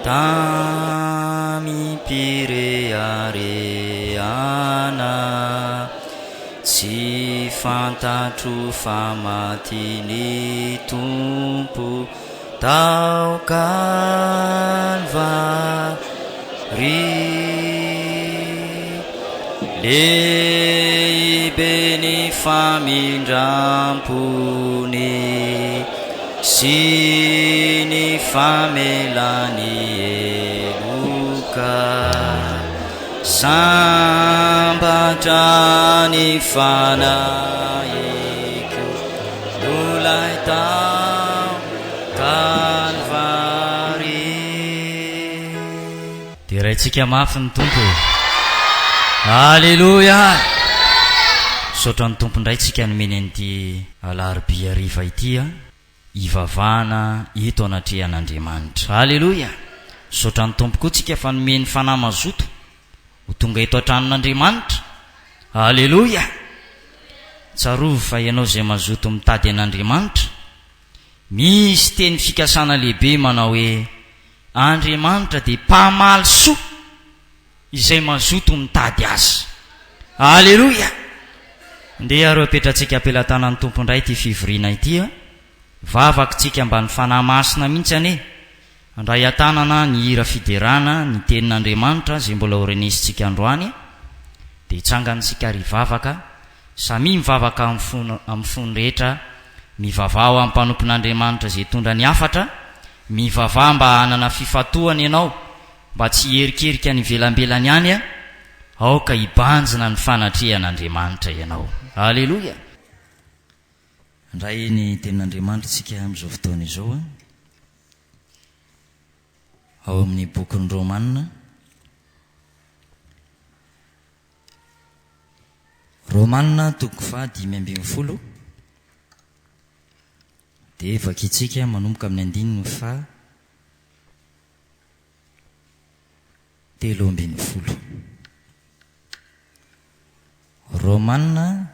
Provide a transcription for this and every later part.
Tamim-pireharehana, Tsy fantatro fa maty ny Tompo tao Kalvary. Lehibe ny famindram-pony sy ny famelany heloka. Sambatra ny fanahiko nolay tao Kalvary. Deraintsika mafy ny Tompo e! Aleloia! Misaotra ny Tompo indray tsika nomeny an'ity alarobia hariva ity a! Hivavahana eto anatrehan'Andriamanitra. Aleloia! Misaotra ny Tompo koa tsika fa nomeny fanahy mazoto ho tonga eto an-tranon'Andriamanitra. Aleloia! Tsarovy fa ianao izay mazoto mitady an'Andriamanitra, misy teny fikasana lehibe manao hoe, Andriamanitra dia mpamaly soa izay mazoto mitady Azy. Aleloia! Ndeha ary apetratsika am-pelatanan'ny Tompo indray ity fivoriana ity a! Vavakitsika mba ny Fanahy Masina mihitsy anie handray an-tanana ny hira fiderana ny Tenin'Andriamanitra izay mbola ho renesintsika androany dia hitsangantsika ary hivavaka Samia mivavaka amin'ny fo amin'ny fony rehetra, mivavaha ho an'ny mpanompon'Andriamanitra izay hitondra ny hafatra, mivavaha mba hanana fifantohana ianao mba tsy hiherikerika any ivelambelany any, aoka hibanjina ny fanatrehan'Andriamanitra ianao. Aleloia! Handray ny tenin'Andriamanitra isika amin'izao fotoana izao, ao amin'ny bokin'ny Romana. Romana toko faha 15 dia vakintsika manomboka amin'ny andininy faha 13. Romana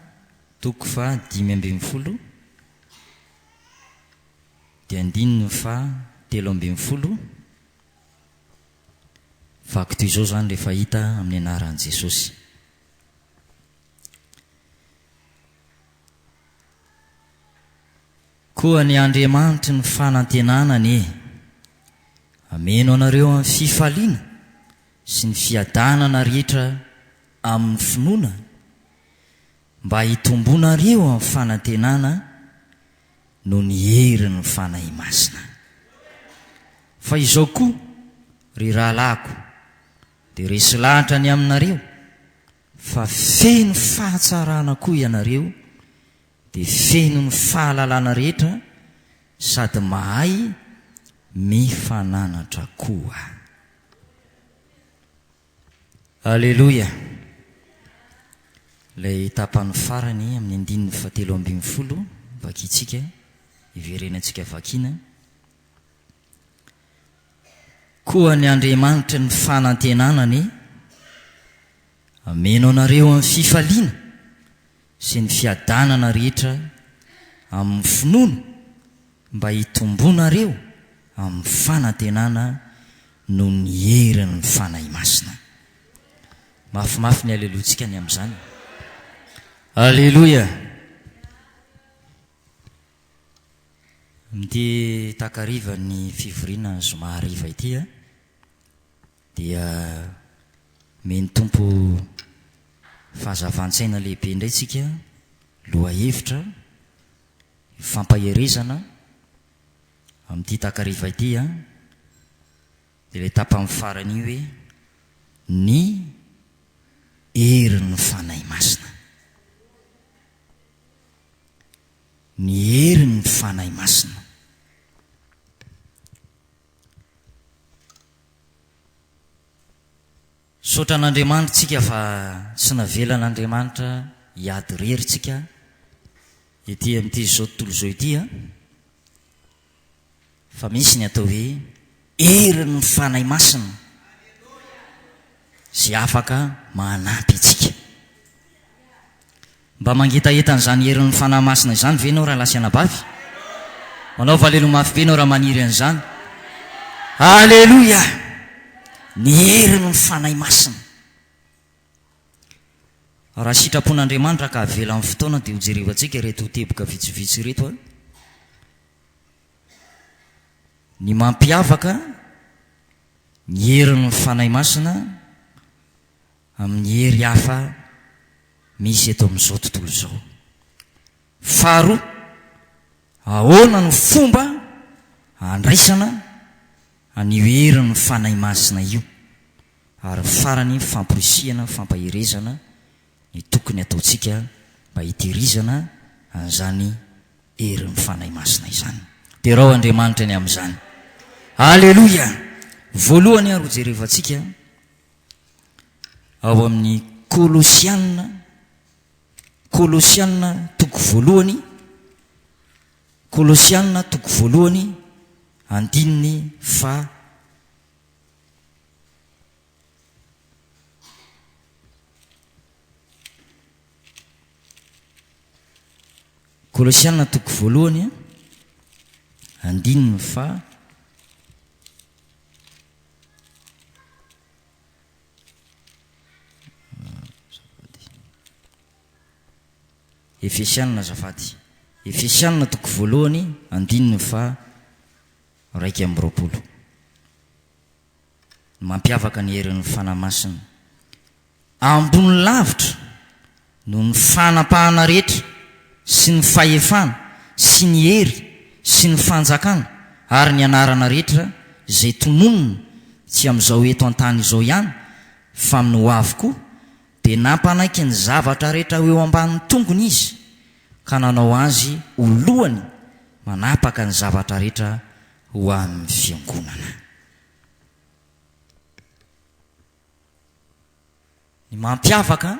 toko faha 15 dia andininy faha 13. Vaky toy izao izany rehefa hita amin'ny anaran'i Jesosy. Koa ny Andriamanitry ny fanantenana anie hameno anareo amin'ny fifaliana sy ny fiadanana rehetra amin'ny finoana, mba hitombonareo amin'ny fanantenana noho ny herin'ny Fanahy Masina. Fa izao koa, ry rahalahiko, dia resy lahatra ny aminareo, fa feno fahatsarana koa ianareo, dia feno ny fahalalana rehetra sady mahay mifananatra koa. Aleloia! Ilay tapany farany amin'ny andininy fahatelo ambinifolo, vakintsika, iverenantsika vakiana. Koa ny Andriamanitry ny fanantenana anie hameno anareo amin'ny fifaliana sy ny fiadanana rehetra amin'ny finoana mba hitombonareo amin'ny fanantenana noho ny herin'ny Fanahy Masina. Mafimafy ny aleloantsika ny amin'izany. Aleloia! Amin'ity takarivan'ny fivoriana zoma hariva ity dia omen'ny Tompo fahazavan-tsaina lehibe indray tsika, lohahevitra, fampaherezana amin'ity takariva ity dia ilay tapany farany io hoe ny herin'ny Fanahy Masina. Ny herin'ny Fanahy Masina. Misaotra an'Andriamanitra tsika fa tsy navelan'Andriamanitra hiady irery tsika ety amin'ity izao tontolo izao ity a, fa misy ny atao hoe herin'ny Fanahy Masina izay afaka manampy antsika. Mba mangetaheta an'izany herin'ny Fanahy Masina izany ve ianao rahalahy sy anabavy? Manaova aleloha mafy be ianao raha maniry an'izany. Aleloia! Ny herin'ny Fanahy Masina. Raha sitrapon'Andriamanitra ka avela amin'ny fotoana dia hojerevantsika ireto teboka vitsivitsy ireto a. Ny mampiavaka ny herin'ny Fanahy Masina amin'ny hery hafa misy eto amin'izao tontolo izao. Faharoa, ahoana no fomba handraisana an'io herin'ny Fanahy Masina io? Ary farany, famporisihana, fampaherezana ny tokony hataontsika mba hitehirizana an'izany herin'ny Fanahy Masina izany. Derao Andriamanitra ny amin'izany. Aleloia! Voalohany ary hojerevantsika ao amin'ny Kolosiana, Kolosiana toko voalohany, Kolosiana toko voalohany, andininy faha Kolosiana toko voalohany, andininy faha Efesiana azafady. Efesiana toko voalohany andininy faha 21. Ny mampiavaka ny herin'ny Fanahy Masina. Ambony lavitra noho ny fanapahana rehetra sy ny fahefana sy ny hery sy ny fanjakana ary ny anarana rehetra izay tononina tsy amin'izao eto an-tany izao ihany fa amin'ny ho avy koa, dia nampanaiky ny zavatra rehetra ho eo ambanin'ny tongony Izy ka nanao azy ho lohany manapaka ny zavatra rehetra ho an'ny fiangonana. Ny mampiavaka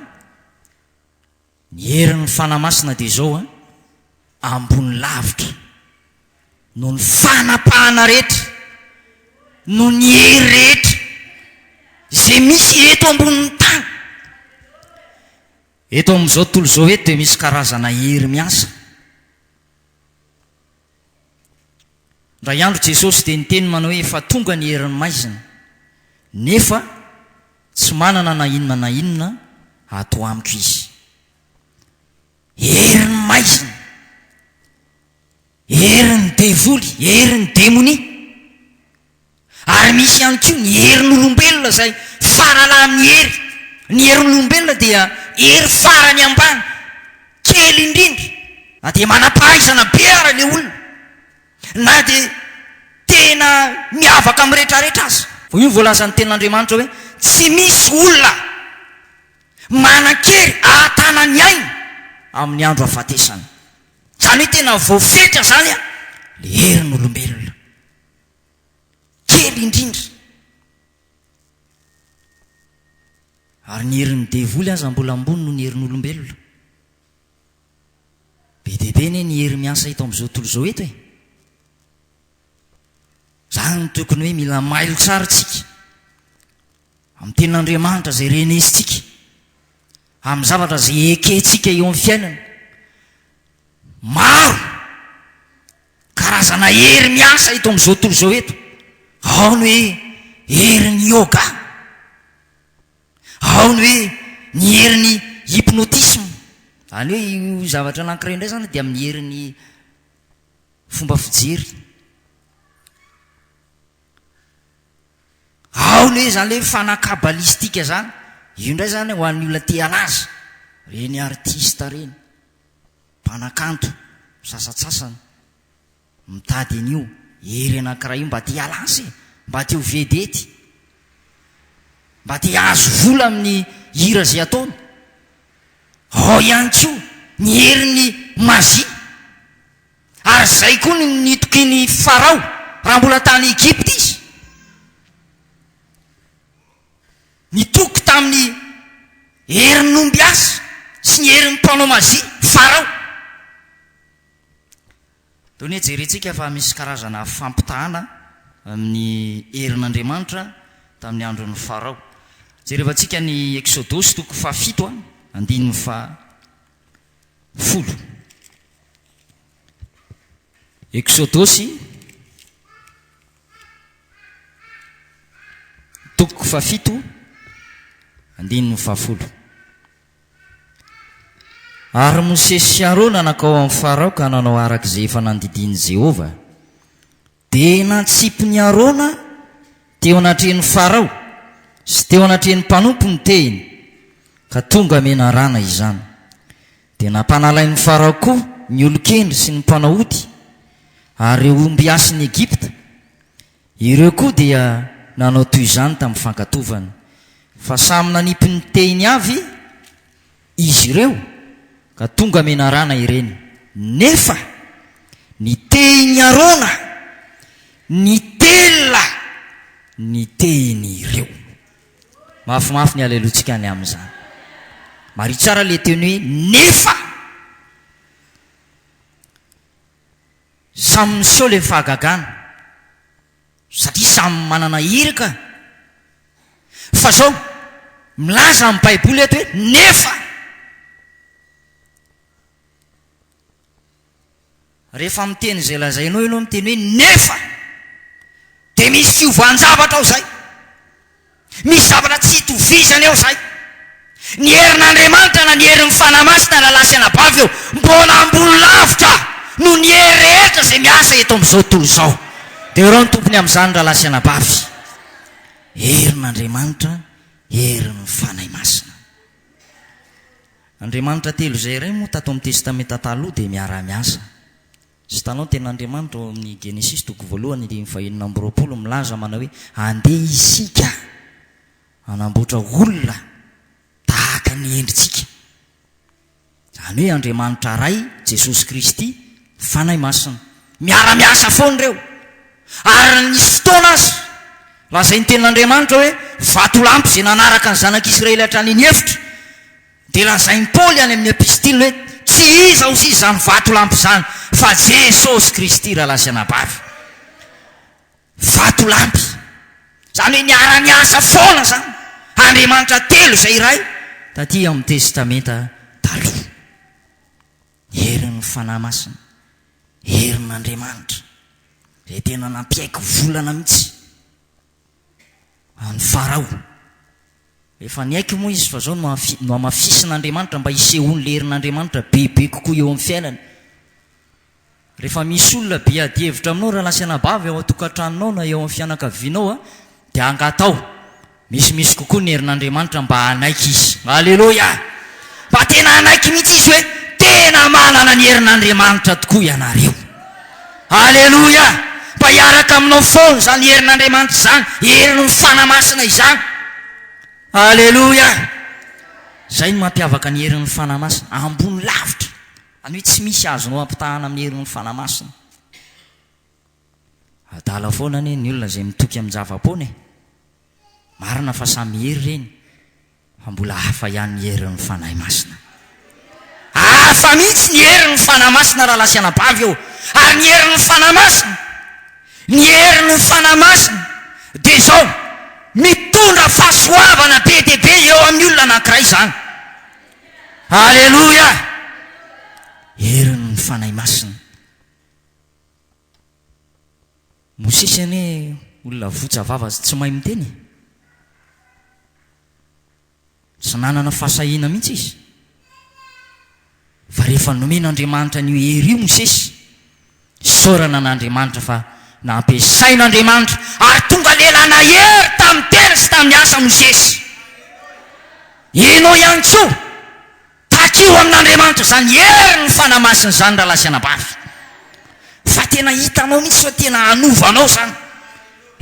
ny herin'ny Fanahy Masina dia izao an, ambony lavitra noho ny fanapahana rehetra, noho ny hery rehetra izay misy eto ambonin'ny tany. Eto amin'izao tontolo izao eto dia misy karazana hery miasa. Indray andro Jesosy dia niteny manao hoe efa tonga ny herin'ny maizina, nefa tsy manana na inona na inona ato amiko izy. Herin'ny maizina, herin'ny devoly, herin'ny demonia. Ary misy ihany koa ny herin'olombelona izay faralahin'ny hery. Ny herin'olombelona dia hery farany ambany, kely indrindra, na dia manam-pahaizana be ara ilay olona, na dia tena miavaka amin'ny rehetrarehetra aza. Vao io voalazan'ny tenin'Andriamanitra hoe tsy misy olona manan-kery ahatana ny ainy amin'ny andro hahafatesany. Izany hoe tena voafetra izany ilay herin'olombelona. Kely indrindra. Ary ny herin'ny devoly aza mbola ambony noho ny herin'olombelona. Be dia be anie ny hery miasa eto amin'izao tontolo izao eto e. Izany no tokony hoe mila mailo tsara isika amin'ny tenin'Andriamanitra izay renesintsika, amin'ny zavatra izay ekentsika eo amin'ny fiainana. Maro karazana hery miasa eto amin'izao tontolo izao eto. Ao ny hoe herin'ny yoga, ao ny hoe ny herin'ny hypnotisme. Izany hoe io zavatra anankiray indray izany dia amin'ny herin'ny fomba fijery. Ao ny hoe izany hoe fanahy kabalistika izany. Io indray izany ho an'ny olona te halaza, ireny artista ireny. Mpanakanto sasantsasany mitady an'io hery anankiray io mba te hialasa e, mba te ho vedety, mba te hahazo vola amin'ny hira izay ataony. Ao ihany koa ny herin'ny magie. Ary izay koa no nitokian'i Farao raha mbola tany Egypta izy. Nitoky tamin'ny herin'ny ombiasy sy ny herin'ny mpanao mazia, Farao. Toy ny hoe jerentsika fa misy karazana fampitahana amin'ny herin'Andriamanitra tamin'ny andron'i Farao. Jerevantsika ny Eksodosy toko fahafito andininy fahafolo. Eksodosy. Toko fahafito, andininy fahafolo. Ary Mosesy sy Arona nankao amin'i Farao ka nanao araka izay efa nandidian'i Jehovah. Dia nantsipin'i Arona teo anatrehan'i Farao sy teo anatrehan'ny mpanompo ny tehiny, ka tonga menarana izany. Dia nampanalain'i Farao koa ny olon-kendry sy ny mpanao ody ary ireo ombiasin'i Egypta. Ireo koa dia nanao toy izany tamin'ny fankatovany, fa samy nanipy ny tehiny avy izy ireo, ka tonga menarana ireny. Nefa ny tehin'i Arona nitelina ny tehin'ireo. Mafimafy ny alelotsika ny amin'izany. Mariho tsara ilay teny hoe nefa. Samy miseho ilay fahagagana satria samy manana hery ka. Fa zao, milaza ny baiboly eto hoe nefa. Rehefa miteny izay lazainao ianao miteny hoe nefa dia misy fiovan-javatra ao izay. Misy zavatra tsy itovizana eo izay. Ny herin'Andriamanitra na ny herin'ny Fanahy Masina rahalahy sy anabavy ô, mbola ambony lavitra noho ny hery rehetra izay miasa eto amin'izao tontolo izao. Derao ny Tompony amin'izany rahalahy sy anabavy. Herin'Andriamanitra, herin'ny Fanahy Masina. Andriamanitra telo izay iray moa tato amin'ny Testamenta Taloha dia miara-miasa. Sy hitanao ny tenin'Andriamanitra ao amin'ny Genesisy toko voalohany andininy fahenina amby 20 milaza manao hoe andeha isika hanamboatra olona tahaka ny endritsika. Izany hoe Andriamanitra Ray, Jesosy Kristy, Fanahy Masina. Miara-miasa foana ireo. Ary na nisy fotoana aza, lazain'ny tenin'Andriamanitra hoe vatolampy izay nanaraka ny zanak'Israely hatrany eny efitra, Dia lazain'i Paoly any amin'ny epistily hoe tsy iza ho sisa izany vatolampy izany fa Jesosy Kristy rahalahy sy anabavy. Vatolampy. Izany hoe niara-niasa foana izany Andriamanitra telo izay iray taty amin'ny Testamenta Taloha. Herin'ny Fanahy Masina, herin'Andriamanitra, izay tena nampiaiky volana mihitsy an'i Farao. Efa niaiky moa izy fa izao no nohamafisin'Andriamanitra mba hisehoan'ilay herin'Andriamanitra bebe kokoa eo amin'ny fiainany. Rehefa misy olona be adihevitra aminao rahalahy sy anabavy ao an-tokantranonao na eo amin'ny fianakavianao dia angataho misimisy kokoa ny herin'Andriamanitra mba hanaiky izy. Aleloia! Mba tena hanaiky mihitsy izy hoe tena manana ny herin'Andriamanitra tokoa ianareo. Aleloia! Mba hiaraka aminao foana izany herin'Andriamanitra izany, herin'ny Fanahy Masina izany. Aleloia! Izay no mampiavaka ny herin'ny Fanahy Masina, ambony lavitra. Izany hoe tsy misy azonao ampitahana amin'ny herin'ny Fanahy Masina. Adala foana anie ny olona izay mitoky amin-java-poana e! Marina fa samy hery ireny. Fa mbola hafa ihany ny herin'ny Fanahy Masina. Hafa mihitsy ny herin'ny Fanahy Masina rahalahy sy anabavy ô! Ary ny herin'ny Fanahy Masina, ny herin'ny Fanahy Masina dia izao, mitondra fahasoavana be dia be eo amin'ny olona anankiray izany. Aleloia! Herin'ny Fanahy Masina. Mosesy anie olona votsa vava sy tsy mahay miteny e! Tsy nanana fahasahiana mihitsy izy. Fa rehefa nomen'Andriamanitra an'io hery io Mosesy, isaorana an'Andriamanitra fa nampiasain'Andriamanitra ary tonga lehilahy nahery tamin'ny teny sy tamin'ny asa Mosesy. Ianao ihany koa. Takio amin'Andriamanitra izany herin'ny Fanahy Masina izany rahalahy sy anabavy. Fa tena hitanao mihitsy fa tena hanova anao izany.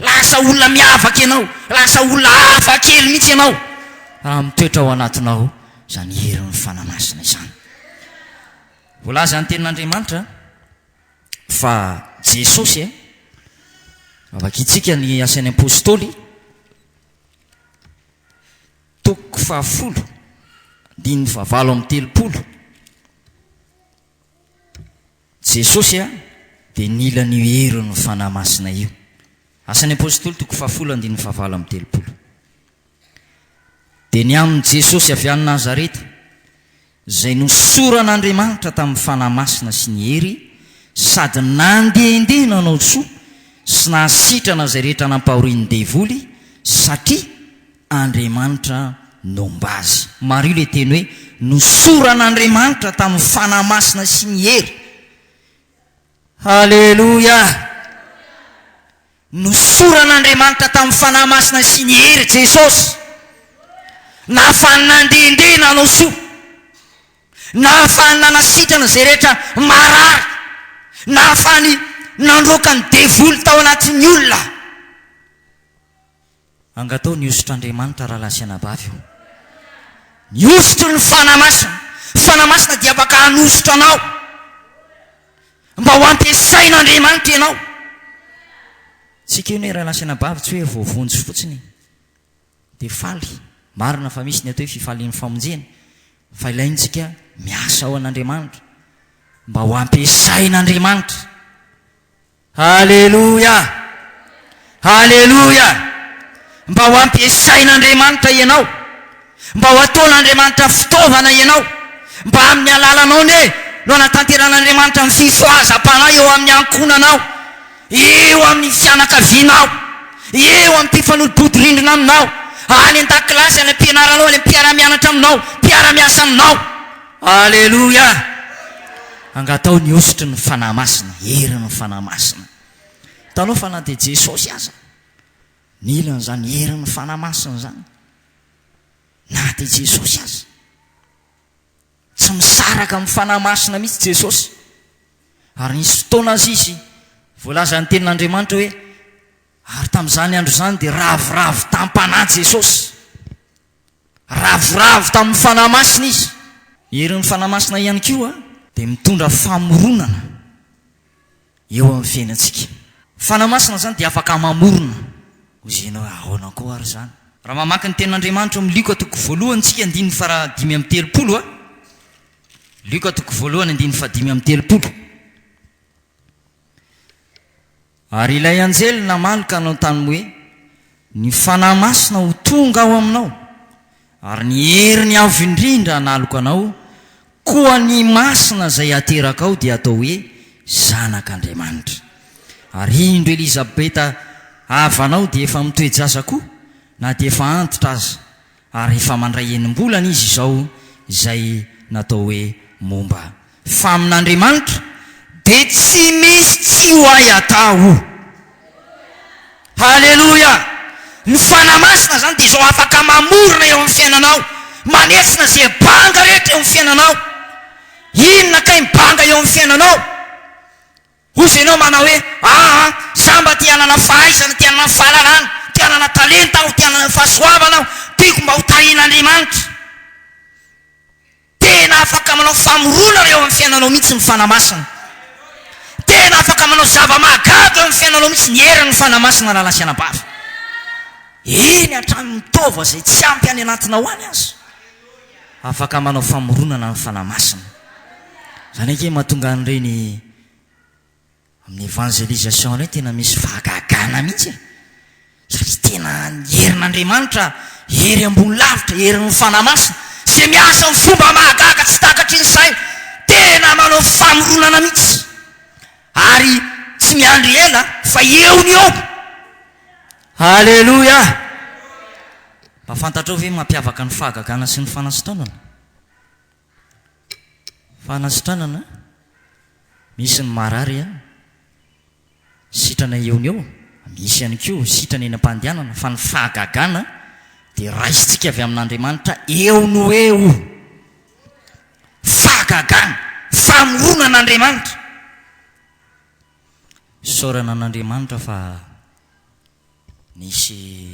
Lasa olona miavaka ianao, lasa olona hafa kely mihitsy ianao raha mitoetra ao anatinao izany herin'ny Fanahy Masina izany. Voalazan'ny tenin'Andriamanitra fa Jesosy, raha vakintsika ny Asan'ny Apostoly, Toko fahafolo, andininy fahavalo amby 30, Jesosy dia nila an'io herin'ny Fanahy Masina io. Asan'ny Apostoly toko fahafolo andininy fahavalo amby 30. Dia ny amin'i Jesosy avy any Nazareta, izay nosoran'Andriamanitra tamin'ny Fanahy Masina sy ny hery, sady nandehandeha nanao soa sy nahasitrana izay rehetra nampahorian'ny devoly, Satria Andriamanitra nomba azy. Mariho ilay teny hoe nosoran'Andriamanitra tamin'ny Fanahy Masina sy ny hery. Haleloia! Nosoran'Andriamanitra tamin'ny Fanahy Masina sy ny hery Jesosy. Nahafahany nandehandeha nanao soa. Nahafahany nanasitrana izay rehetra marary. Nahafahany nandroaka ny devoly tao anatin'ny olona. Angataho ny hosotr'Andriamanitra rahalahy sy anabavy o. Ny hosotry ny Fanahy Masina. Fanahy Masina dia afaka hanosotra anao mba ho ampiasain'Andriamanitra ianao. Tsika io ne rahalahy sy anabavy tsy hoe voavonjy fotsiny dia faly. Marina fa misy ny atao hoe fifalian'ny famonjena fa ilaintsika miasa ao an'Andriamanitra mba ho ampiasain'Andriamanitra. Haleloia! Haleloia! Mba ho ampiasain'Andriamanitra ianao. Mba ho ataon'Andriamanitra fitaovana ianao. Mba amin'ny alalanao anie no hanatanteran'Andriamanitra ny fifohazam-panahy eo amin'ny ankohonanao, eo amin'ny fianakavianao, eo amin'ny mpifanolo-bodirindrina aminao, any an-dakilasy, any am-pianaranao, any amin'ny mpiara-mianatra aminao, mpiara-miasa aminao. Aleloia! Angataho ny hosotry ny Fanahy Masina, herin'ny Fanahy Masina. Hitanao fa na dia Jesosy aza nila an'izany herin'ny Fanahy Masina izany. Na dia Jesosy aza. Tsy misaraka amin'ny Fanahy Masina mihitsy Jesosy. Ary nisy fotoana aza izy voalazan'ny tenin'Andriamanitra hoe ary tamin'izany andro izany dia ravoravo tam-panahy Jesosy. Ravoravo tamin'ny Fanahy Masina izy. Ny herin'ny Fanahy Masina ihany koa dia mitondra famoronana eo amin'ny fiainantsika. Fanahy Masina izany dia afaka mamorona. Hoy ianao hoe ahoana koa ary izany? Raha mamaky ny tenin'Andriamanitra ao amin'ny Lioka toko voalohany isika andininy faha 35 a. Lioka toko voalohany andininy faha 35. Ary ilay anjely namaly ka nanontany hoe, Ny Fanahy Masina ho tonga ao aminao, ary ny heriny avo indrindra hanaloka anao, koa ny Masina izay haterakao dia hatao hoe Zanak'Andriamanitra. Ary indro Elizabeta havanao dia efa mitoe-jaza koa, na dia efa antitra aza, ary efa mandray enim-bolana izy izao, izay natao hoe momba. Fa amin'Andriamanitra dia tsy misy tsy ho hay atao. Haleloia! Ny Fanahy Masina izany dia izao afaka mamorona eo amin'ny fiainanao, manetsina izay banga rehetra eo amin'ny fiainanao. Inona kay ny banga eo amin'ny fiainanao? Hoy ianao manao hoe, Aa, za mba te hanana fahaizana, te hanana fahalalana, te hanana talenta aho, te hanana fahasoavana aho, tiako mba ho tahian'Andriamanitra. Tena afaka manao famoronana eo amin'ny fiainanao mihitsy ny Fanahy Masina. Tena afaka manao zava-mahagaga eo amin'ny fiainanao mihitsy ny herin'ny Fanahy Masina rahalahy sy anabavy. Eny hatramin'ny taova izay tsy ampy any anatinao any aza. Afaka manao famoronana ny Fanahy Masina. Izany ange mahatonga an'ireny Amin'ny evangelisation indray tena misy fahagagana mihitsy e! Satria tena ny herin'Andriamanitra, hery ambony lavitra, herin'ny Fanahy Masina, izay miasa amin'ny fomba mahagaga tsy takatry ny saina, tena manao famoronana mihitsy. Ary tsy miandry ela fa eo ny eo. Haleloia! Mba fantatrao ve ny mampiavaka ny fahagagana sy ny fanasitranana? Fanasitranana, misy ny marary an, sitrana eo no eo, misy ihany koa sitrana eny am-pandehanana, fa ny fahagagana dia raisintsika avy amin'Andriamanitra eo no eo. Fahagagana, famoronan'Andriamanitra. Isaorana an'Andriamanitra fa nisy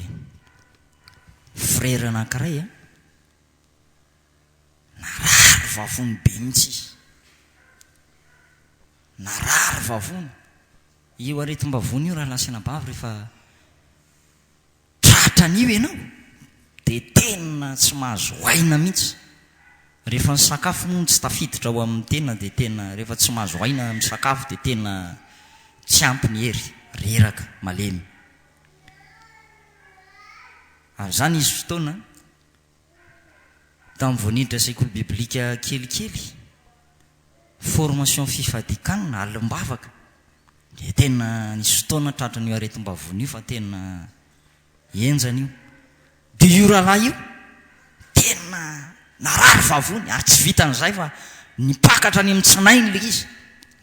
frère anankiray an, Narary vavony be mihitsy izy. Narary vavony. Io aretim-bavony io rahalahy sy anabavy rehefa tratran'io ianao dia tena tsy mahazo aina mihitsy. Rehefa ny sakafo moa no tsy tafiditra ao amin'ny tena dia tena rehefa tsy mahazo aina misakafo dia tena tsy ampy ny hery, reraka, malemy. Ary izany izy fotoana Tamin'ny vao niditra sekoly biblika kelikely, formation fifadikanina, alim-bavaka, dia tena nisy fotoana tratran'io aretim-bavony io fa tena. Henjana io. Dia io rahalahy io tena narary vavony ary tsy vitan'izay fa nipakatra any amin'ny tsinainy ilay izy.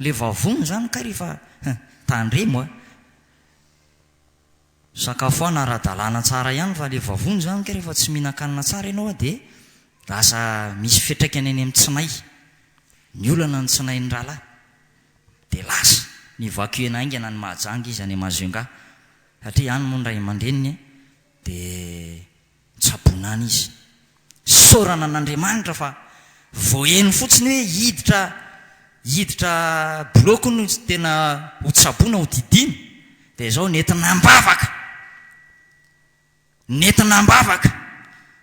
Ilay vavony izany kay rehefa tandremo a! Sakafoana ara-dalàna tsara ihany fa ilay vavony izany kay rehefa tsy mihinan-kanina tsara ianao dia lasa misy fiantraikany any amin'ny tsinay. Niolana ny tsinain'ny rahalahy dia lasa ni-évacuer-na haingana any Mahajanga izy any Majunga satria any moa ny ray aman-dreniny dia tsaboina any izy. Isaorana an'Andriamanitra fa vao heno fotsiny hoe hiditra hiditra bloc hono izy tena ho tsaboina ho didiana dia izao nentina am-bavaka, nentina am-bavaka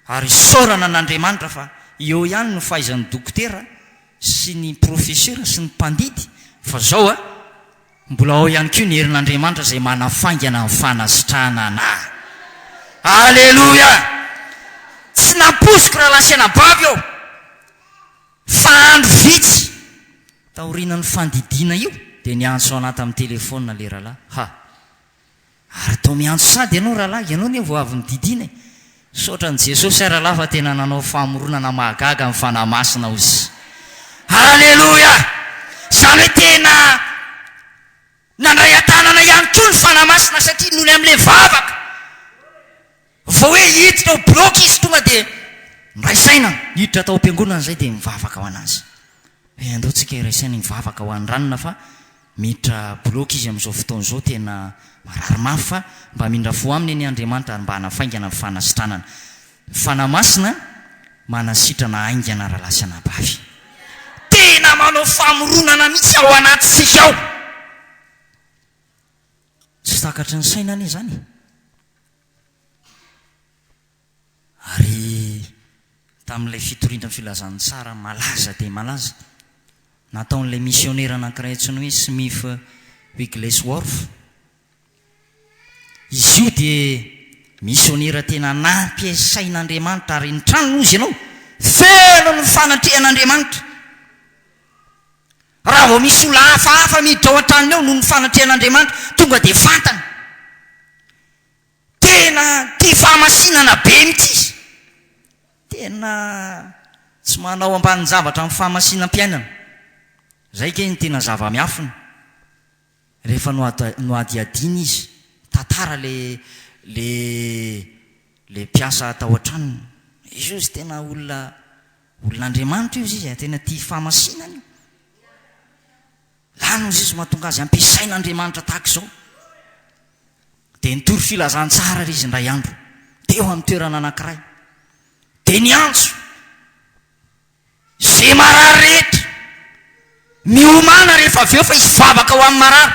ary isaorana an'Andriamanitra fa eo ihany no fahaizan'ny dokotera sy ny profesera sy ny mpandidy fa zao a! Mbola ao ihany koa ny herin'Andriamanitra izay manafaingana ny fanasitranana. Aleloia! Tsy nampoiziko rahalahy sy anabavy ô! Fa andro vitsy taorianan'ny fandidiana io dia niantso anà tamin'ny telefaonina ilay rahalahy. Ha! Ary toa miantso sady ianao rahalahy, ianao anie vao avy nodidiana e! Misaotra an'i Jesosy aho rahalahy fa tena nanao famoronana mahagaga ny Fanahy Masina ozy. Aleloia! Izany hoe tena nandray an-tanana ihany koa ny Fanahy Masina satria nony amin'ilay vavaka vao hoe hiditra ao bloc izy tonga dia niray saina, niditra tao am-piangonana izay dia nivavaka ho an'azy. Hoe andao tsika hiray saina hivavaka ho an'i ranona fa Miditra bloc izy amin'izao fotoana izao tena marary mafy fa mba hamindra fo aminy anie Andriamanitra ary mba hanafaingana ny fanasitranana. Ny Fanahy Masina manasitrana haingana rahalahy sy anabavy. Tena manao famoronana mihitsy ao anatintsika ao. Tsy takatry ny saina anie izany e. Ary tamin'ilay fitoriana filazantsara malaza dia malaza nataon'ilay misionera anankiray antsoina hoe Smith Wigglesworth, izy io dia misionera tena nampiasain'Andriamanitra ary ny tranony hozy ianao feno ny fanatrehan'Andriamanitra. Raha vao misy olona hafahafa miditra ao an-tranony ao noho ny fanatrehan'Andriamanitra, tonga dia fantany. Tena tia fahamasinana be mihitsy izy. Tena tsy manao ambanin-javatra amin'ny fahamasinam-piainana. Izay kay no tena zava-miafina. Rehefa nohadihadiana izy, nitantara le le le mpiasa tao an-tranony. Izy io izy tena olona olon'Andriamanitra io izy e, tena tia fahamasinana io. Lany ozy izy mahatonga azy ampiasain'Andriamanitra tahaka izao. Dia nitory filazantsara ary izy indray andro, teo amin'ny toerana anankiray. Dia niantso izay marary rehetra. Miomàna rehefa avy eo fa hisy vavaka ho an'ny marary.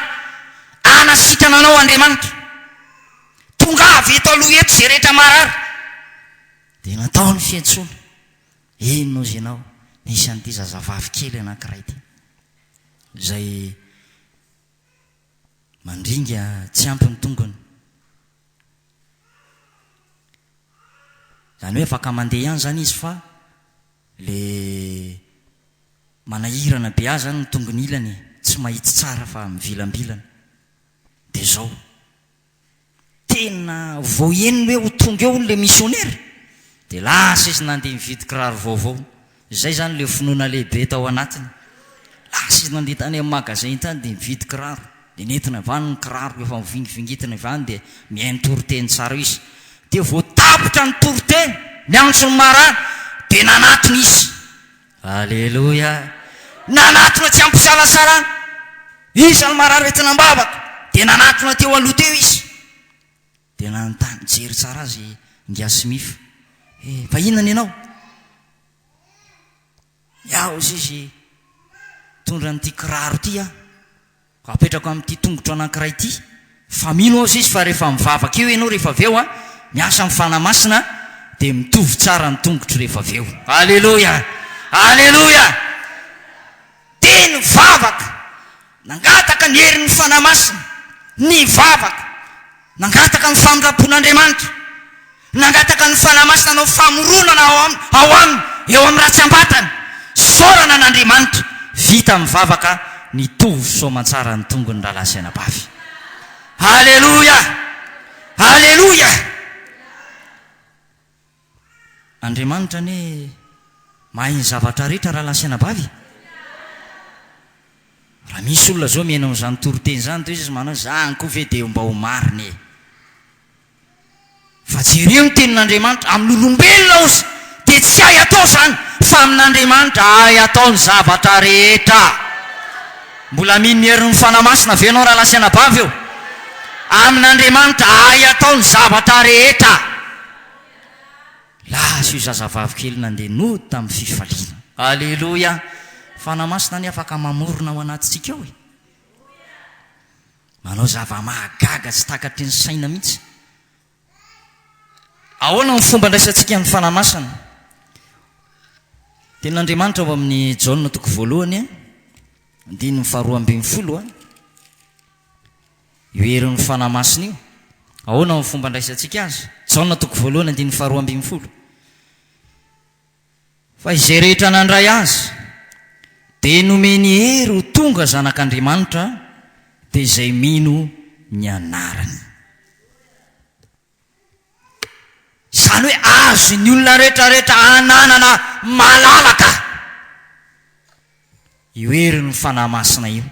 Hanasitrana anao Andriamanitra. Tongava eto aloha eto izay rehetra marary. Dia natao ny fiantsoana. Inona ozy ianao? Nisy an'ity zazavavy kely anankiray ity izay mandringa tsy ampy ny tongony. Izany hoe afaka mandeha ihany izany izy fa le manahirana be azy izany ny tongony ilany e, tsy mahitsy tsara fa mivilambilana. Dia izao. Tena vao henony hoe ho tonga eo hono le missionnaire dia lasa izy nandeha nividy kiraro vaovao. Izay izany ilay finoana lehibe tao anatiny. Lasa izy nandeha tany amin'ny magasin tany dia nividy kiraro. Dia nentina avy any ny kiraro efa mivingivingitina avy any dia mihaino toriteny tsara eo izy. Dia vao tapitra ny toriteny, niantso ny marary dia nanatona izy. Aleloia! Nanatona tsy ampisalasalana. Iza no marary entina am-bavaka? Dia nanatona teo aloha teo izy. Dia nanontany, nijery tsara azy Ingahy Smith. Hoe, fa inona ny anao? Iaho, hozy izy, mitondra an'ity kiraro ity aho. Apetrako amin'ity tongotro anankiray ity fa mino aho sisy fa rehefa mivavaka eo ianao rehefa avy eo an, miasa amin'ny Fanahy Masina dia mitovy tsara ny tongotro rehefa avy eo. Aleloia! Aleloia! Dia nivavaka, nangataka ny herin'ny Fanahy Masina, nivavaka, nangataka ny famindram-pon'Andriamanitra. Nangataka ny Fanahy Masina hanao famoronana ao aminy, ao aminy, eo amin'ny ratsambatany. Isaorana an'Andriamanitra. Vita ny vavaka, nitovy soamantsara ny tongony rahalahy sy anabavy. Aleloia! Aleloia! Andriamanitra anie mahay ny zavatra rehetra rahalahy sy anabavy e! Raha misy olona zao mihaino an'izany toriteny izany dia izy manao hoe zany koa ve dia mba ho marina e! Fa jereo ny tenin'Andriamanitra, amin'olombelona ozy dia tsy hay atao izany fa amin'Andriamanitra hay atao ny zavatra rehetra. Mbola mino ny herin'ny Fanahy Masina ve ianao rahalahy sy anabavy ô? Amin'Andriamanitra hay atao ny zavatra rehetra. Lasa io zazavavy kely nandeha nody tamin'ny fifaliana. Aleloia! Fanahy Masina anie afaka mamorona ao anatintsika ao e! Manao zava-mahagaga tsy takatry ny saina mihitsy. Ahoana ny fomba andraisantsika ny Fanahy Masina? Tenin'Andriamanitra ao amin'ny Jaona toko voalohany, andininy faharoa ambin'ny folo, io herin'ny Fanahy Masina io. Ahoana ny fomba andraisantsika azy? Jaona toko voalohany, andininy faharoa ambin'ny folo. Fa izay rehetra nandray Azy, dia nomeny hery ho tonga zanak'Andriamanitra, dia izay mino ny anarany. Izany hoe azon'ny olona rehetrarehetra ananana malalaka io herin'ny Fanahy Masina io.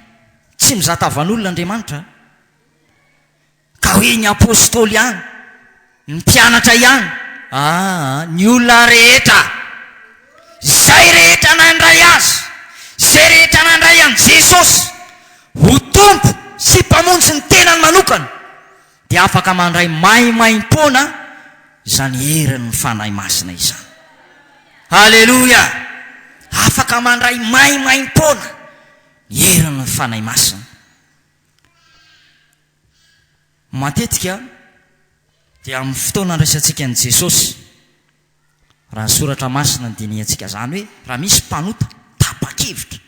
Tsy mizaha tavan'olona Andriamanitra. Ka hoe ny apostoly ihany, ny mpianatra ihany, aa, ny olona rehetra, izay rehetra nandray Azy, izay rehetra nandray an'i Jesosy ho Tompo sy Mpamonjy ny tenany manokana, dia afaka mandray maimaimpoana izany herin'ny Fanahy Masina izany. Aleloia! Afaka mandray maimaimpoana ny herin'ny Fanahy Masina. Matetika dia amin'ny fotoana andraisantsika an'i Jesosy, raha ny soratra masina no dinihantsika, izany hoe raha misy mpanota tapa-kevitra,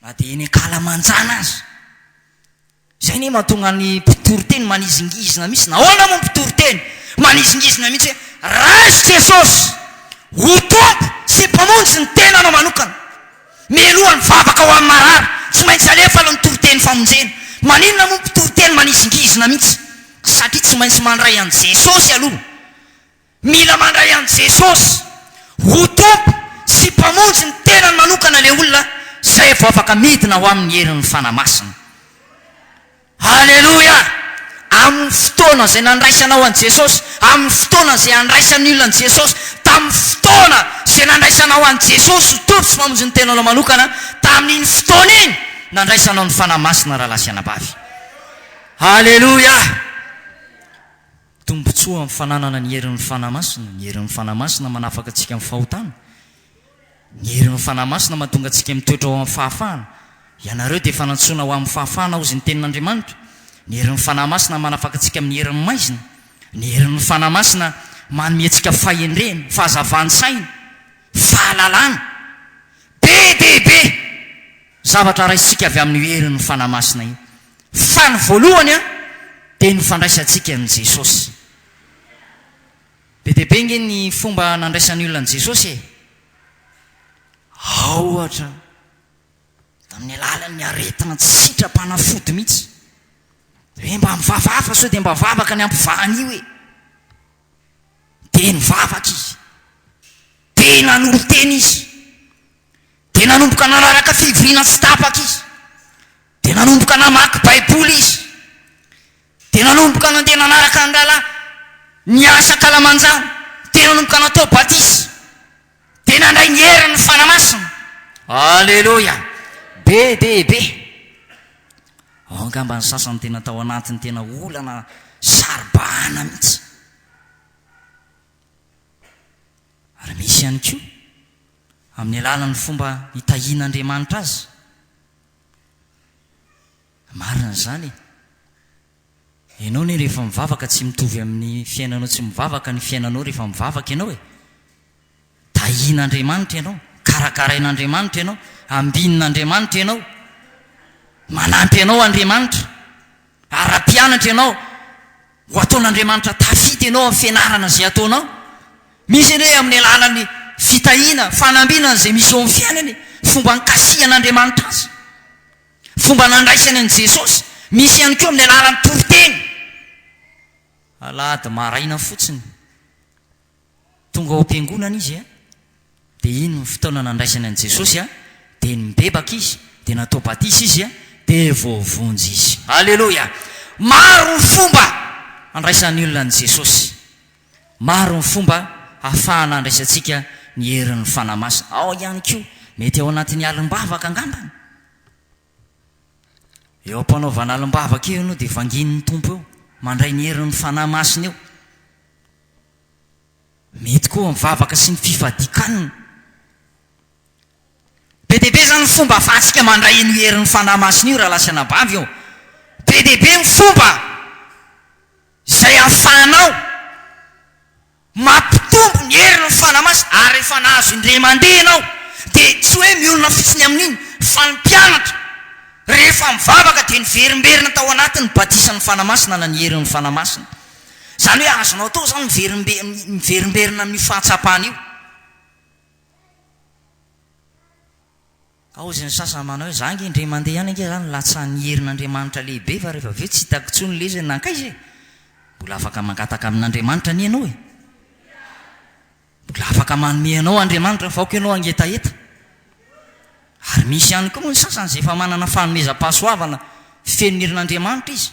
na dia eny an-kalamanjana aza, izay anie mahatonga ny mpitoriteny manizingizina mihitsy, nahoana moa ny mpitoriteny manizingizina mihitsy hoe raiso Jesosy ho Tompo sy Mpamonjy ny tenanao manokana. Mialoha ny vavaka ho an'ny marary, tsy maintsy alefa aloha ny toriteny famonjena. Maninona moa mpitoriteny manizingizina mihitsy? Satria tsy maintsy mandray an'i Jesosy aloha. Mila mandray an'i Jesosy ho Tompo sy Mpamonjy ny tenany manokana ilay olona izay vao afaka midina ho amin'ny herin'ny Fanahy Masina. Aleloia! Amin'ny fotoana izay nandraisanao an'i Jesosy, amin'ny fotoana izay andraisan'ny olona an'i Jesosy, tamin'ny fotoana izay nandraisanao an'i Jesosy ho Tompo sy Mpamonjy ny tenanao manokana, tamin'iny fotoana iny nandraisanao ny Fanahy Masina rahalahy sy anabavy. Aleloia! Tombontsoa amin'ny fananana ny herin'ny Fanahy Masina, ny herin'ny Fanahy Masina manafaka antsika amin'ny fahotana. Ny herin'ny Fanahy Masina mahatonga antsika mitoetra ao amin'ny fahafahana. Ianareo dia efa nantsoina ho amin'ny fahafahana hozy ny Tenin'Andriamanitra. Ny herin'ny Fanahy Masina manafaka antsika amin'ny herin'ny maizina. Ny herin'ny Fanahy Masina manome antsika fahendrena, fahazavan-tsaina, fahalalana. Be dia be zavatra raisintsika avy amin'io herin'ny Fanahy Masina io. Fa ny voalohany dia ny fandraisantsika an'i Jesosy. Be dia be nge ny fomba nandraisan'ny olona an'i Jesosy e! Ao ohatra, tamin'ny alalan'ny aretina tsy sitram-panafody mihitsy. Hoe mba mivavaha fa sao dia mba vavaka ny hampivaha an'io e! Dia nivavaka izy. Dia nanolo-tena izy. Dia nanomboka nanaraka fivoriana tsy tapaka izy. Dia nanomboka namaky Baiboly izy. Dia nanomboka nandeha nanaraka ny rahalahy niasa ankalamanjana. Dia nanomboka natao batisa. Dia nandray ny herin'ny Fanahy Masina. Aleloia! Be dia be. Ao angamba ny sasany tena tao anatin'ny tena olana saro-bahana mihitsy. Ary misy ihany koa amin'ny alalan'ny fomba nitahian'Andriamanitra azy. Marina izany e! Ianao anie rehefa mivavaka tsy mitovy amin'ny fiainanao tsy mivavaka ny fiainanao rehefa mivavaka ianao e! Tahian'Andriamanitra ianao, karakarain'Andriamanitra ianao, ambinin'Andriamanitra ianao, manampy anao Andriamanitra, ara-pianatra ianao, Ho ataon'Andriamanitra tafita ianao amin'ny fianarana izay ataonao. Misy anie amin'ny alalan'ny fitahiana, fanambinana izay misy eo amin'ny fiainana e, fomba nikasihan'Andriamanitra azy, fomba nandraisany an'i Jesosy. Misy ihany koa amin'ny alalan'ny toriteny. Alahady maraina fotsiny. Tonga ao am-piangonana izy a, dia iny ny fotoana nandraisany an'i Jesosy a, dia nibebaka izy, dia natao batisa izy a, dia voavonjy izy. Aleloia! Maro ny fomba andraisan'ny olona an'i Jesosy. Maro ny fomba ahafahana andraisantsika ny herin'ny Fanahy Masina. Ao ihany koa, mety ao anatin'ny alim-bavaka angambany. Eo am-panaovana alim-bavaka eo ianao dia vangian'ny Tompo eo, mandray ny herin'ny Fanahy Masina eo. Mety koa amin'ny vavaka sy ny fifadian-kanina. Be dia be izany ny fomba ahafahantsika mandray an'io herin'ny Fanahy Masina io rahalahy sy anabavy ô. Be dia be ny fomba izay ahafahanao mampitombo ny herin'ny Fanahy Masina ary rehefa nahazo indray mandeha ianao dia tsy hoe mionona fotsiny amin'iny fa ny mpianatra rehefa mivavaka dia niverimberina tao anatiny ny batisan'ny Fanahy Masina na ny herin'ny Fanahy Masina. Izany hoe azonao atao izany miverimberina amin'io fahatsapana io. Ka hozy ny sasany manao hoe, za ange indray mandeha ihany ange za nilatsahan'ny herin'Andriamanitra lehibe fa rehefa avy eo tsy hitako intsony ilay izy hoe nankaiza e! Mbola afaka mangataka amin'Andriamanitra anie ianao e! Mbola afaka manome anao Andriamanitra fa aoka ianao hangetaheta. Ary misy ihany koa moa ny sasany izay efa manana fanomezam-pahasoavana feno ny herin'Andriamanitra izy.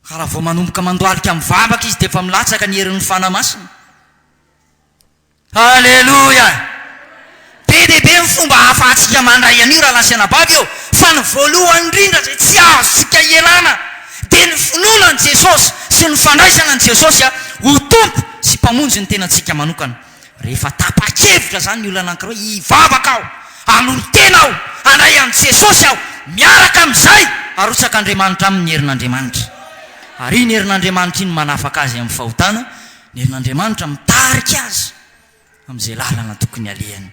Ka raha vao manomboka mandohalika mivavaka izy dia efa milatsaka ny herin'ny Fanahy Masina. Aleloia! Be dia be ny fomba ahafahantsika mandray an'io rahalahy sy anabavy ô, fa ny voalohany indrindra izay tsy azontsika ialana dia ny finoana an'i Jesosy sy ny fandraisana an'i Jesosy ho Tompo sy Mpamonjy ny tenantsika manokana. Rehefa tapa-kevitra izany ny olona anankiray hoe hivavaka aho, hanolo-tena aho, handray an'i Jesosy aho, miaraka amin'izay arotsak'Andriamanitra aminy ny herin'Andriamanitra. Ary iny herin'Andriamanitra iny manafaka azy amin'ny fahotana, ny herin'Andriamanitra mitarika azy amin'izay lalana tokony halehany.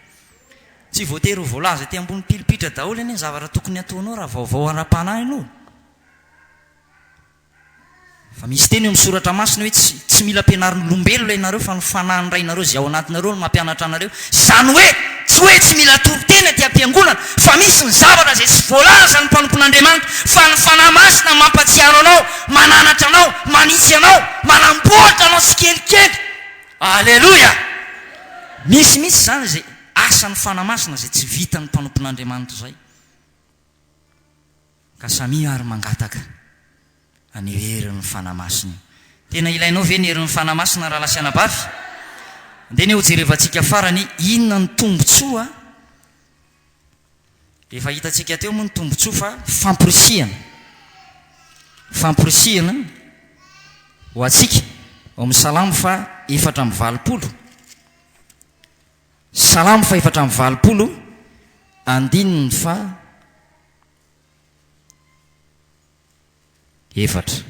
Tsy voatery ho voalaza ety ambony pilipitra daholo anie ny zavatra tokony hataonao raha vaovao ara-panahy ianao. Fa misy teny eo amin'ny soratra masina hoe tsy tsy mila ampianarin'olombelona ianareo fa ny fanahin'ny Rainareo izay ao anatinareo no mampianatra anareo. Izany hoe tsy hoe tsy mila toriteny aty am-piangonana fa misy ny zavatra izay tsy voalazan'ny mpanompon'Andriamanitra fa ny Fanahy Masina mampatsiaro anao, mananatra anao, manitsy anao, manamboatra anao tsikelikely. Aleloia! Misy mihitsy izany izay asan'ny Fanahy Masina izay tsy vitan'ny mpanompon'Andriamanitra izay. Ka samia ary mangataka an'io herin'ny Fanahy Masina io. Tena ilainao ve ny herin'ny Fanahy Masina rahalahy sy anabavy? Andeha anie hojerevantsika farany inona ny tombontsoa Efa hitantsika teo moa ny tombontsoa fa famporisihana, famporisihana ho antsika ao amin'ny Salamo faha 84. Salamo faha 84 andininy faha efatra.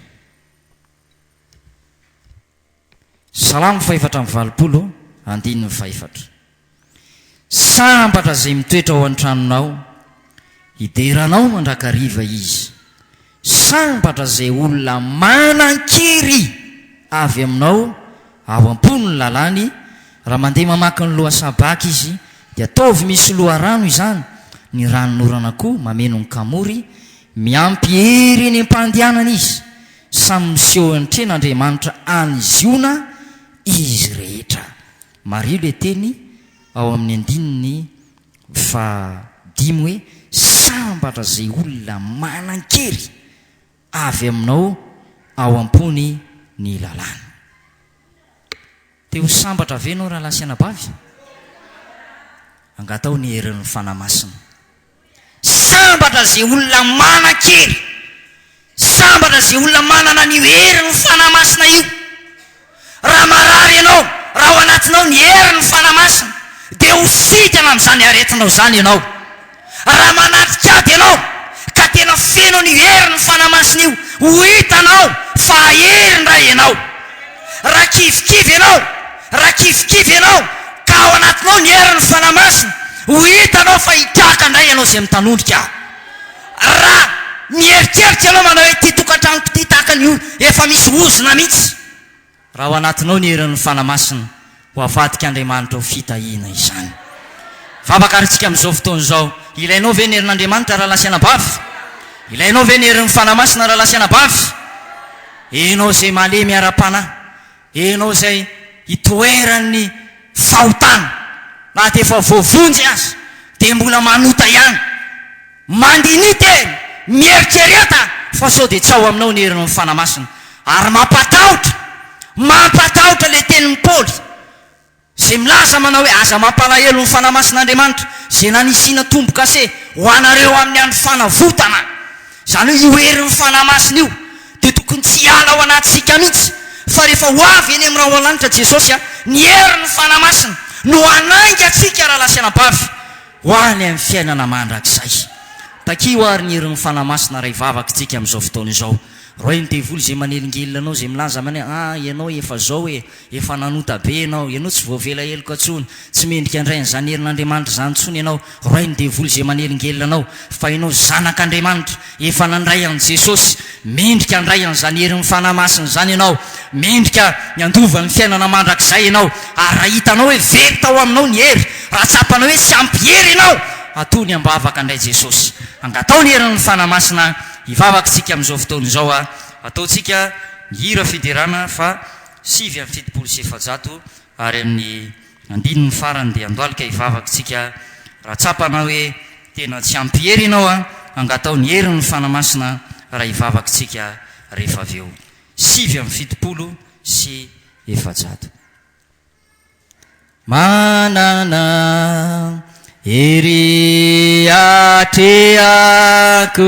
Salamo faha 84 andininy fahefatra. Sambatra izay mitoetra ao an-tranonao, hidera anao mandrakariva izy. Sambatra izay olona manan-kery avy aminao ao am-pony ny lalàny, raha mandeha mamaky ny lohasaha-baka izy, dia ataovy misy loharano izany, ny ranonorana koa mameno ny kamory, miampy hery eny am-pandehanana izy, samy miseho eo anatrehan'Andriamanitra any Ziona izy rehetra. Mariho ilay teny ao amin'ny andininy fahadimy hoe, Sambatra izay olona manan-kery avy aminao ao am-pony ny lalàna. Te ho sambatra ve ianao rahalahy sy anabavy? Angataho ny herin'ny Fanahy Masina. Sambatra izay olona manan-kery. Sambatra izay olona manana an'io herin'ny Fanahy Masina io. Raha marary ianao, raha ao anatinao ny herin'ny Fanahy Masina, dia ho sitrana amin'izany aretinao izany ianao. Raha manatrika ady ianao, ka tena feno an'io herin'ny Fanahy Masina io, ho hitanao fa hahery indray ianao. Raha kivikivy ianao, raha kivikivy ianao, ka ao anatinao ny herin'ny Fanahy Masina, ho hitanao fa hitraka indray ianao izay mitanondrika. Raha mieritreritra ianao manao hoe ity tokantranoko ity tahaka ny efa misy ozona mihitsy, raha ao anatinao ny herin'ny Fanahy Masina, ho avadik'Andriamanitra ho fitahiana izany. Vavaka ary isika amin'izao fotoana izao. Ilainao ve ny herin'Andriamanitra rahalahy sy anabavy? Ilainao ve ny herin'ny Fanahy Masina rahalahy sy anabavy? Ianao izay malemy ara-panahy, ianao izay. itoeran'ny fahotana, na dia efa voavonjy aza dia mbola manota ihany. Mandiniha tena, mieritrereta fa sao dia tsy ao aminao ny herin'ny Fanahy Masina. Ary mampatahotra, mampatahotra ilay tenin'i Paoly izay milaza manao hoe aza mampalahelo ny Fanahy Masin'Andriamanitra izay nanisiana tombo-kase ho anareo amin'ny andro fanavotana. Izany hoe io herin'ny Fanahy Masina io dia tokony tsy hiala ao anatintsika mihitsy fa rehefa ho avy eny amin'ny rahona lanitra Jesosy, ny herin'ny Fanahy Masina no hanainga antsika rahalahy sy anabavy Ho any amin'ny fiainana mandrakizay. Takio àry ny herin'ny Fanahy Masina raha hivavaka isika amin'izao fotoana izao. Roahy ny devoly izay manelingelina anao, izay milaza aminao hoe, Ah, ianao efa izao e, efa nanota be ianao, ianao tsy voavela heloka intsony, tsy mendrika handray an'izany herin'Andriamanitra izany intsony ianao. Roahy ny devoly izay manelingelina anao, fa ianao zanak'Andriamanitra, efa nandray an'i Jesosy, mendrika handray an'izany herin'ny Fanahy Masina izany ianao, mendrika ny handova ny fiainana mandrakizay ianao, ary raha hitanao hoe very tao aminao ny hery, raha tsapanao hoe tsy ampy hery ianao, atony am-bavaka indray Jesosy. Angatao ny herin'ny Fanahy Masina hivavaka isika amin'izao fotoana izao. Ataontsika ny hira fiderana fa 479 ary amin'ny Andininy farany dia andohalika hivavaka isika raha tsapanao hoe tena tsy ampy hery ianao an, angatao ny herin'ny Fanahy Masina raha hivavaka isika rehefa avy eo. 479. Manana hery atrehako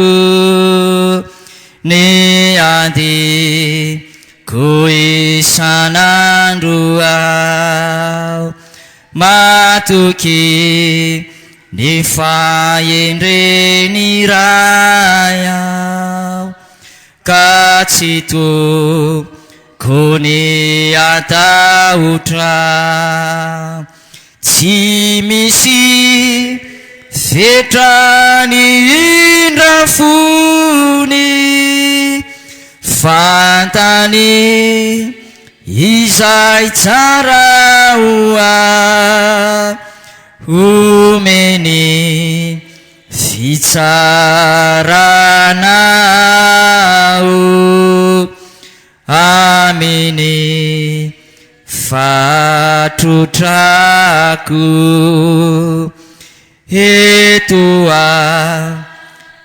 ny ady Ko isan'andro aho matoky ny fahendren'ny Ray aho ka tsy tokony hatahotra. Tsy misy fetra ny indra fony, fantany izay tsara ho ahy, omeny fitsarana aho. Aminy fa trotrako eto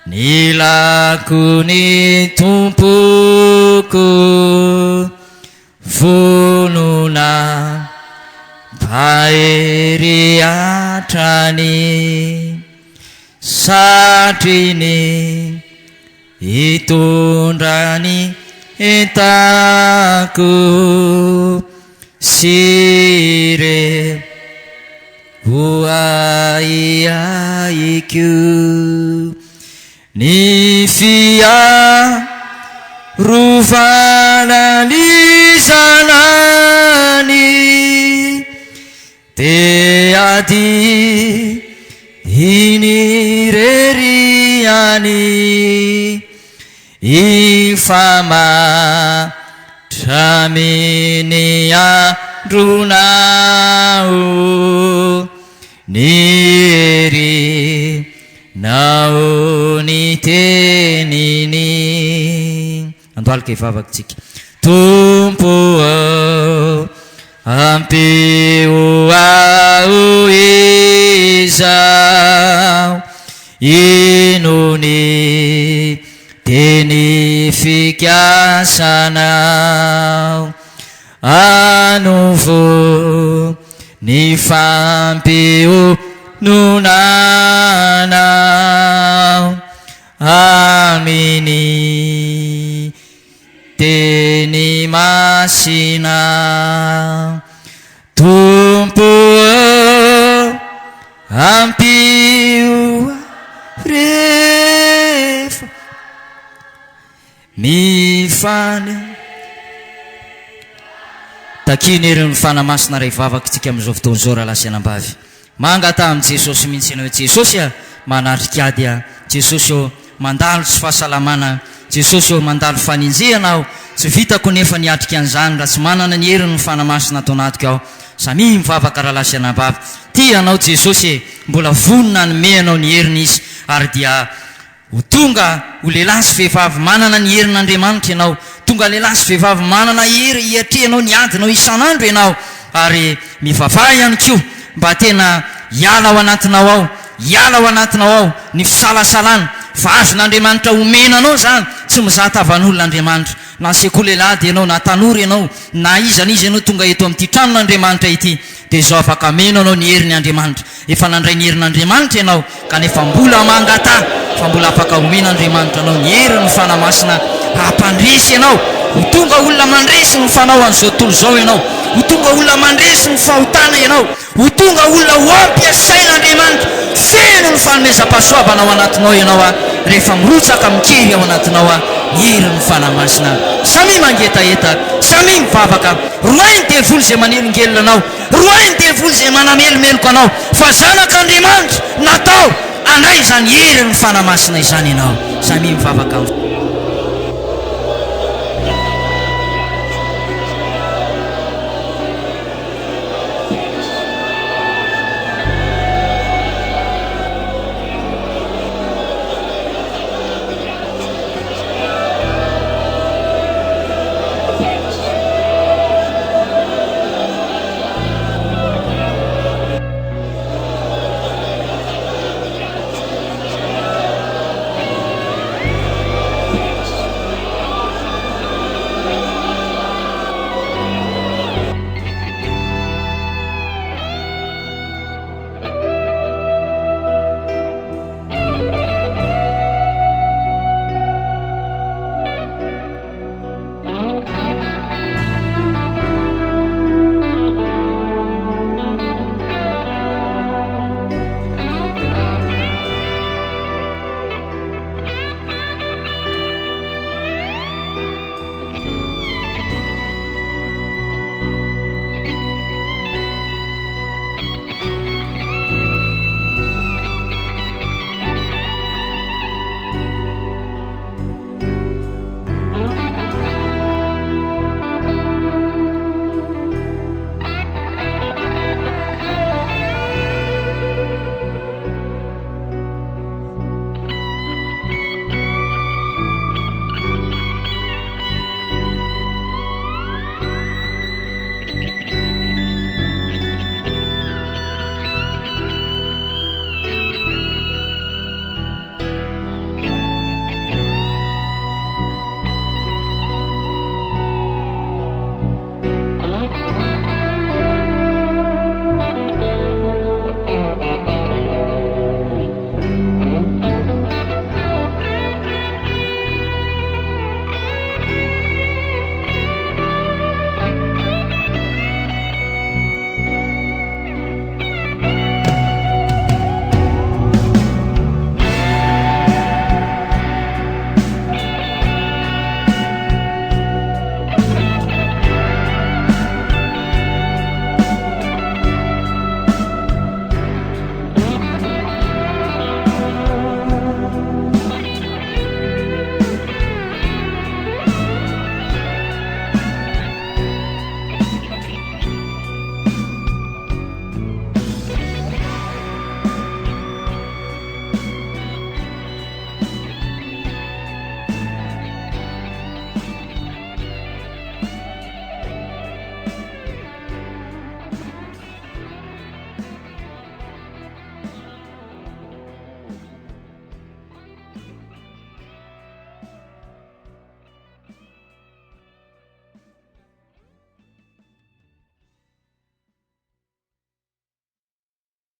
anilako ny Tompoko vonona mpahery hatrany satriny Hitondra ny entako sy ireo ho ahiahiko. Ny fiarovana ny zanany Dia ady iny irery ihany Hifamatra amin'ny andronao Ny herinao ny teniny. Andohalika hivavaka tsika. Tompo ô, ampio aho izao, ino ny teny fikasanao, anovo ny fampiononanao. Aminy teny masina Tompo ô ampio aho rehefa mifaly Takiana ery ny Fanahy Masina ray vavaka tsika amin'izao fotoana izao rahalahy sy anambavy. Mangataha amin'i Jesosy mihitsy ianao hoe, Jesosy a, manatrika ady aho. Jesosy ô, mandalo tsy fahasalamana aho. Jesosy ô, mandalo fanenjehana aho. Tsy vitako nefa ny hiatrika an'izany raha tsy manana ny herin'ny Fanahy Masina ato anatiko aho. Samia mivavaka rahalahy sy anabavy. Tia anao Jesosy e! Mbola vonona hanome anao ny heriny Izy ary dia Ho tonga ho lehilahy sy vehivavy manana ny herin'Andriamanitra ianao. Tonga lehilahy sy vehivavy manana hery hiatrehanao ny adinao isan'andro ianao. Ary mivavaha ihany koa mba tena hiala ao anatinao ao, hiala ao anatinao ao ny fisalasalana fa azon'Andriamanitra omena anao izany, tsy mizaha tavan'olona Andriamanitra, na sekoly alahady ianao, na tanora ianao, na iza n'iza ianao tonga eto amin'ity tranon'Andriamanitra ity, dia izao afaka ameno anao ny herin'ny Andriamanitra. Efa nandray ny herin'Andriamanitra ianao, kanefa mbola mangataha fa mbola afaka omen'Andriamanitra anao ny herin'ny Fanahy Masina hampandresy ianao. Ho tonga olona mandresy ny fanao an'izao tontolo izao ianao. Ho tonga olona mandresy ny fahotana ianao. Ho tonga olona ho ampiasain'Andriamanitra feno ny fanomezam-pahasoavana ao anatinao ianao rehefa mirotsaka amin-kery ao anatinao ny herin'ny Fanahy Masina. Samia mangetaheta, samia mivavaka. Roahy ny devoly izay manelingelina anao. Roahy ny devoly izay manamelomeloka anao fa zanak'Andriamanitra natao handray izany herin'ny Fanahy Masina izany ianao. Samia mivavaka.